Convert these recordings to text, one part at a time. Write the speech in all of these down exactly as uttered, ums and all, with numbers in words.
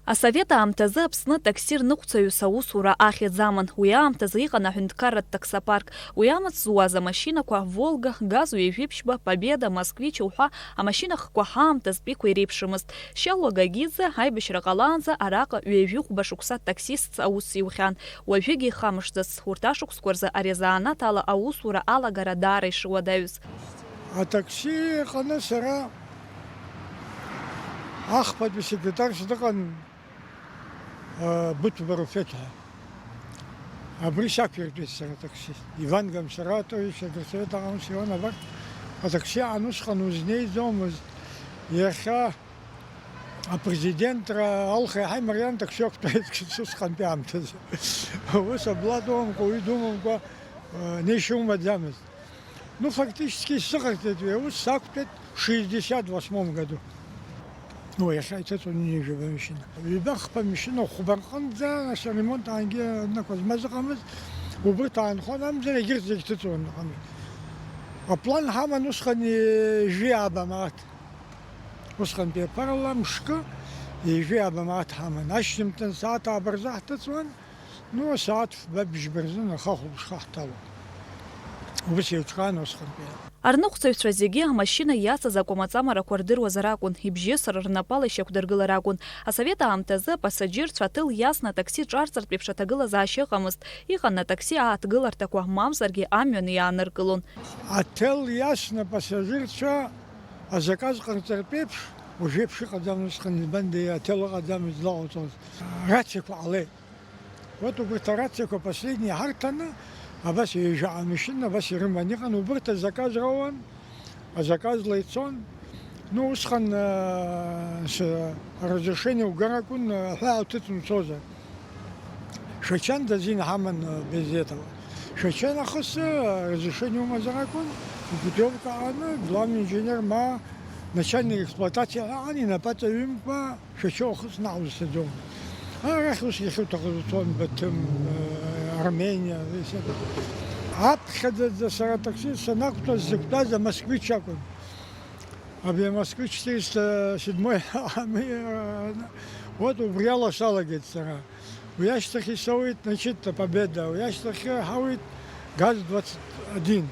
Асовет аамҭазы Аԥсны атакси рныҟәцаҩыс аусура ахьӡ аман. Уи аамҭазы иҟан аҳәынҭқарратә таксопарк. Уи амаҵ зуаз амашьынақәа Волга, ГАЗ ҩажәи ԥшьба, Победа, Москвич уҳәа амашьына хкқәа ҳаамҭазтәиқәа иреиԥшымызт. Шьалуа Гагиӡе аибашьра ҟалаанӡа араҟа ҩажәи хәба шықәса таксистс аус иухьан. Уажәыгь ихамышҭыцт, урҭ ашықәсқәа рзы ари азанааҭ ала аусура алагара даара ишуадаҩыз. Атакси аҟны сара ахԥатәи секретарс дыҟан, а, Быҭәба Руфеҭ ҳәа. Абри сақәиртәеит сара атаксист. Иван Гамсаратович, агросовет аҟны ус иуан, абар, атакси аан усҟан узнеиӡомызт. Иахьа апрезидентра Алхи ҳаи Мариан такси ақәтәеит усҟантәи аамҭазы. Ус абла думамкәа, уи думамкәа, а, неишьа умаӡамызт. Ну, фактически, исзыҟарҵеит уи аус, сақәтәеит в шестьдесят восьмом году. Ну, иахьа иҭыҵуан ҩажәаба машьына. Ҩба-хԥа машьына хәба рҟынӡа, нас аремонт аангьы анақәаз ма зыҟамыз, убырҭ аанхон амзар, егьырҭ зегь ҭыҵуан ыҟами. Аплан ҳаман усҟан ҩажәи ааба мааҭ. Усҟантәи аԥарала мшкы ҩажәи ааба мааҭ ҳаман. Ашьжьымҭан сааҭ ааба рзы ҳҭыҵуан. Ну, асааҭ фба-бжьба рзын ахахәылбыҽха ҳҭалон. Убас еиҿкаан усҟантәи. Арныҟәцаҩцәа зегьы амашьына иацыз акәамаҵамарақәа рдыруазар акәын, ибжьысыр рнапала ишьақәдыргылар акәын. Асовет аамҭазы апассаџьырцәа аҭел иасны атакси ҿарҵартә еиԥш аҭагылазаашьа ыҟамызт. Иҟан атакси ааҭгыларҭақәа, мамзаргьы амҩан иааныркылон. Аҭел иасны апассажирцәа азаказ ҟарҵартә еиԥш, уажәеиԥш иҟаӡам усҟан, избанда аҭел ыҟаӡамызт злаҟауҵоз. Рациақәа ҟалеит. Вот убырҭ арациақәа последние ҳарҭаны, абас ҩажәа амашьына абас ирыман иҟан, убырҭ азаказ роуан, азаказла ицон. Ну, усҟан, э, с-, разрешение угар акәын, э, аҳәаа уҭыҵны уцозар. Шәачан дазин ҳаман, э, без этого. Шәача нахыс, э, разрешение умазар акәын, ипутиовка ааны, главный инженер ма начальник эксплуатациа ҳәа аҟан, инапаҵаҩымкәа Шәача ухыҵны ҳаузцаӡом. Арахь ус иахьуҭахыз уцон, Баҭым, э, Армениа, ес-, аԥхьаӡаӡа сара атаксист санақәтәаз, сзықәтәаз амосквич акәын. Абри амосквич триста седьмой, вот убриала салагеит сара. Уи ашьҭахь исоуит, значит, Победа, уи ашьҭахь ҳауит ГАЗ двадцать один.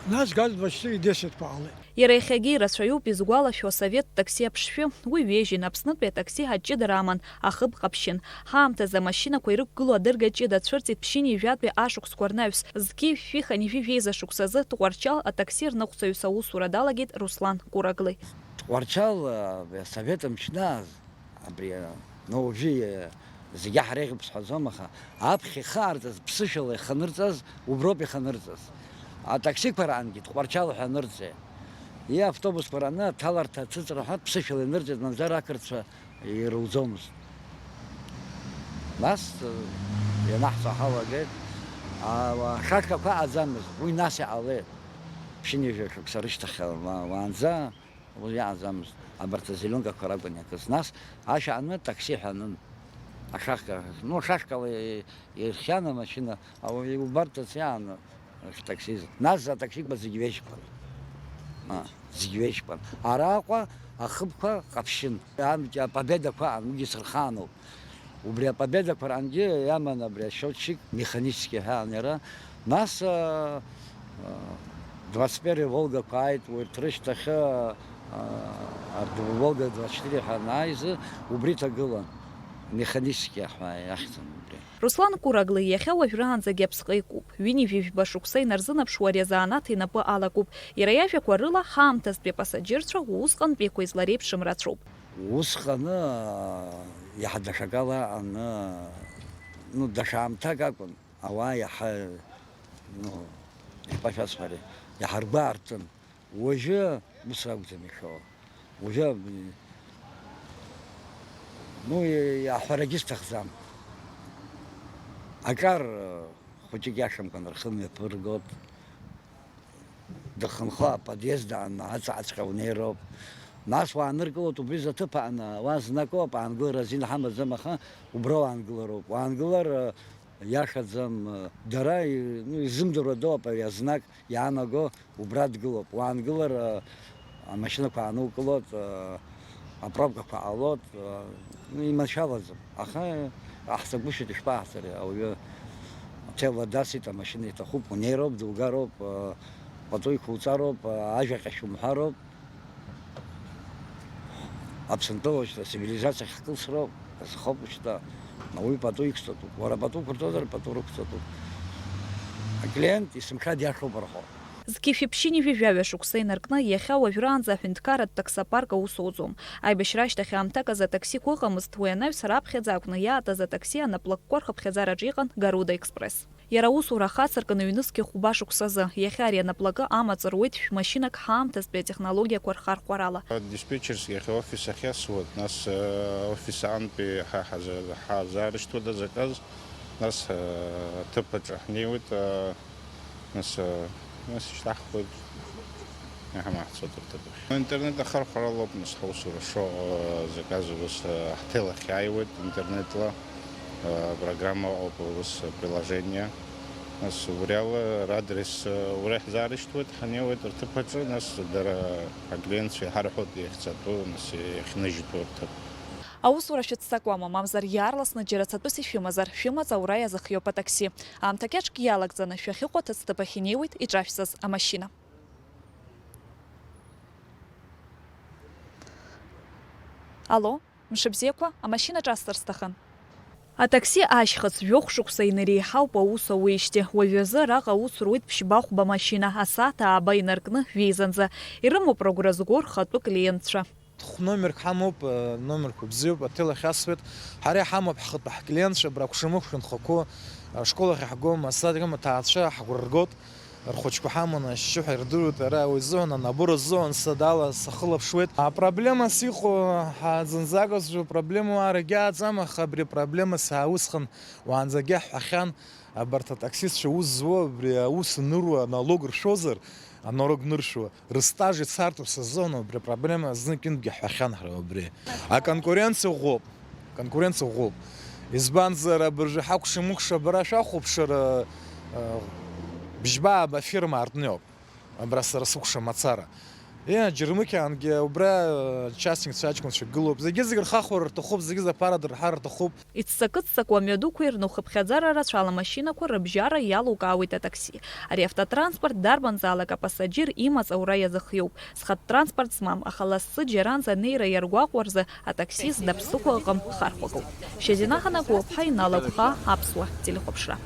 Нас ГАЗ двадцать четыре десять ҳәа ҟалеит. Иара иахьагьы ирацәаҩуп изгәалашәо асовет такси аԥшшәы. Уи ҩежьын, Аԥснытәи атакси аҷыдара аман, ахыб ҟаԥшьын. Ҳаамҭазы амашьынақәа ирықәгылоу адырга ҷыда цәырҵит ԥшьынҩажәатәи ашықәсқәа рнаҩс. Зқьи жәшәи хынҩажәи жәеиза шықәсазы Тҟәарчал атакси рныҟәцаҩыс аусура далагеит Руслан Кураглы. Тҟәарчал, а, асовет мчны ааз, абри, а, ну, уажәы, а, зегьы ҳара еиӷьуп сҳәаӡом, аха аԥхьа ихаарҵаз, ԥсышәала иханырҵаз, уброуп иханырҵаз. Атаксиқәа раангьы Тҟәарчал ҳәа анырҵеи. И автобусқәа раны аҭаларҭа ацыҵра ҳәа ԥсышәала инырҵеит, мамзар ақырҭцәа ирылӡомызт. Нас, а, ианаҳҵо ҳалагеит, а, ахьархәақәа аӡамызт, уи нас иҟалеит. Ԥшьынҩажәа шықәса рышьҭахь ма-, уаанӡа Уи иааӡамызт, абарҭ азеленкақәа ракәын иакыз. Нас ашә ааны такси ҳәа анын. Ашашка, ну, ашашкала ирхиан амашьына, ауаҩы иубартәыз иааны, таксист. Нас атаксиқәа зегь ҩежьқәан. А, зегь ҩежьқәан. Араҟа ахыбқәа ҟаԥшьын. Амч-, апобедақәа аан, уигьы сырхаануп. Убри апобедақәа рангьы иаман абри асчиотчик механически ҳәа ан иара. Нас, а, а, двадцать первый Волгақәа ааит, урҭ рышьҭахьы, а, а, Волга двадцать четыре ҳәа анааизы, убри ҭагылан, механически ҳәа иахьӡын убри. Руслан Кураглы иахьа уажәраанӡагьы аԥсҟы икуп. Ҩынҩажәи жәба шықәса инарзынаԥшуа ари азанааҭ инапы алакуп. Иара иажәақәа рыла, ҳаамҭазтәи апассаџьырцәа усҟантәиқәа излареиԥшым рацәоуп. Усҟаны, а, иаҳа даҽакала аҟан, а, ну, даҽа аамҭак акәын, ауаа иаҳа, ну, ишԥашәасҳәари, иаҳа ргәы аартын. Уажәы ус акәӡам ишәо. Уажәы, м, ну, и-, аҳәарагьы сҭахӡам. Аҿар, а, хәыҷык иашамкәан рхы мҩаԥыргот. Дыхынҳәуа аподъезд аан аҵаҟаҵәҟьа унеироуп. Нас уааныркылоит убри заҭыԥ аан, уа знакоуп, аангылара азин ҳамаӡам, аха убра уаангылароуп. Уаангылар, э, иашаӡам, э, дара, и-, ну, изымдыруа дыҟоуп ари азнак иаанаго, убра дгылоуп. Уаангылар, э, амашьынақәа аанукылоит, э, апробкақәа ҟалоит, э, ну, иманшәалаӡом. Аха ҟаҳҵагәышьоит, ишԥаҟаҳҵари, ауаҩы аҭел дасит, амашьына иҭахуп, унеироуп, дугароуп, э, пату иқәуҵароуп, э, ажәа ҟьашь умҳәароуп. Аԥсынтәыла шьҭа цивилизациа ахькылсроуп, азхоуп шьҭа, ауаҩы пату иқәҵатәуп, уара пату уқәырҵозар, пату рықәҵатәуп. Аклиент есымша диашоуп рҳәо. Зқьи жәшәи ԥшьынҩажәи жәаҩа шықәса инаркны, иахьа уажәраанӡа аҳәынҭқарратә таксопарк аус ауӡом. Аибашьра ашьҭахь аамҭак азы атаксиқәа ыҟамызт, уи анаҩс раԥхьаӡа акәны иаатыз атакси анаплакқәа рхыԥхьаӡараҿы иҟан Гаруда Експресс. Иара аусура ахацыркын ҩнызқьи хәба шықәсазы. Иахьа ари анаплакы амаҵ руеит шә-машьынак ҳаамҭазтәи атехнологиақәа рхархәарала. Диспетчерс иахьа офис ахьиасуеит, нас, э, офис аҟынтәи ҳа ҳаза-, ҳазаарышьҭуеит азаказ, нас, э, аҭыԥ аҿы ҳнеиуеит, э, Нас, э, нас ишьҭаҳхуеит, иаҳа маҳцот рҭыԥахь. Интернет ахархәаралоуп, нас, ҳаусура шо, э, заказ ус, э, ҳҭел ахь иааиуеит интернетла, э, программа ауп, ус, э, приложение. Нас убри ала радрес, э, убра иаҳзаарышьҭуеит, ҳанеиуеит рҭыԥ аҿы, нас дара аклиентцәа иҳарҳәоит иахьцатәу, нас иахьныжьтәу рҭыԥ. Аусура шәыццакуама, мамзар иаарласны џьара цатәыс ишәымазар, шәымаҵ аура иазыхиоуп атакси. Аамҭак иаҿк иалагӡаны шәахьыҟоу аҭыӡҭыԥ ахь инеиуеит иҿашәҵаз амашьына. Алло, мшыбзиақәа, амашьына ҿасҵар сҭахын. Атакси ашьхыц жәохә шықәса инареиҳауп аус ауеижьҭеи. Уажәазы араҟа аус руеит ԥшьба-хәба машьына, асааҭ ааба инаркны жәеизанӡа. Ирымоуп рыгәра зго рхатәы клиентцәа. Хә-номерк ҳамоуп, э, номерқәа бзиоуп, аҭел ахьасуеит. Ҳара иҳамоуп ҳхатәы ҳклиентцәа, абра акәшамықә шәынхақәоу, ашкол ахь иаҳгом, асадгьы амаҭаацәа ҳгәра ргоит. Рхәыҷқәа ҳаманы ашьшьыҳәа ирдыруеит, ара уи изыҳәан, анабор азыҳәан сыдала сахылаԥшуеит. Апроблемас иҟоу ҳа-, зынӡак азы проблема уаарагьы ааӡам, аха абри апроблемас ааусхан уаанӡагьы ҳҳәахьан, абарҭ атаксистцәа аус зуа, абри аус аныруа налог ршәозар, аналог ныршәуа, рыстаж ицартә сазон, убри апроблема знык-ҩынтәгьы ҳҳәахьан ҳара убри. Аконкуренциа ӷәӷәоуп. Конкуренциа ӷәӷәоуп. Избанзар, абыржәы ҳакәша-мыкәша абара шәахәаԥшыр, э, бжьба-ааба фирма аартны иҟоуп. Абра сара сыкәша мацара. Е, Џьармыкьаангьы убра, э, частникцәа аҷкәынцәа гылоуп. Зегьы-зегь рхахәара рҭахуп, зегьы-зегь аԥара дырҳар рҭахуп. Иццакы-ццакуа амҩадуқәа ирну хыԥхьаӡара рацәала амашьынақәа рыбжьара иалукаауеит атакси. Ари автотранспорт дарбанзаалак апасаџьыр имаҵ аура иазыхиоуп. Зхатә транспорт змам, аха лассы џьаранӡа анеира иаргәаҟуа рзы атаксист даԥсыхәа ыҟам, хархәагоуп. Шьазина Ҳанагәыԥҳа, Инал Агәхаа, Аԥсуа телехәаԥшра.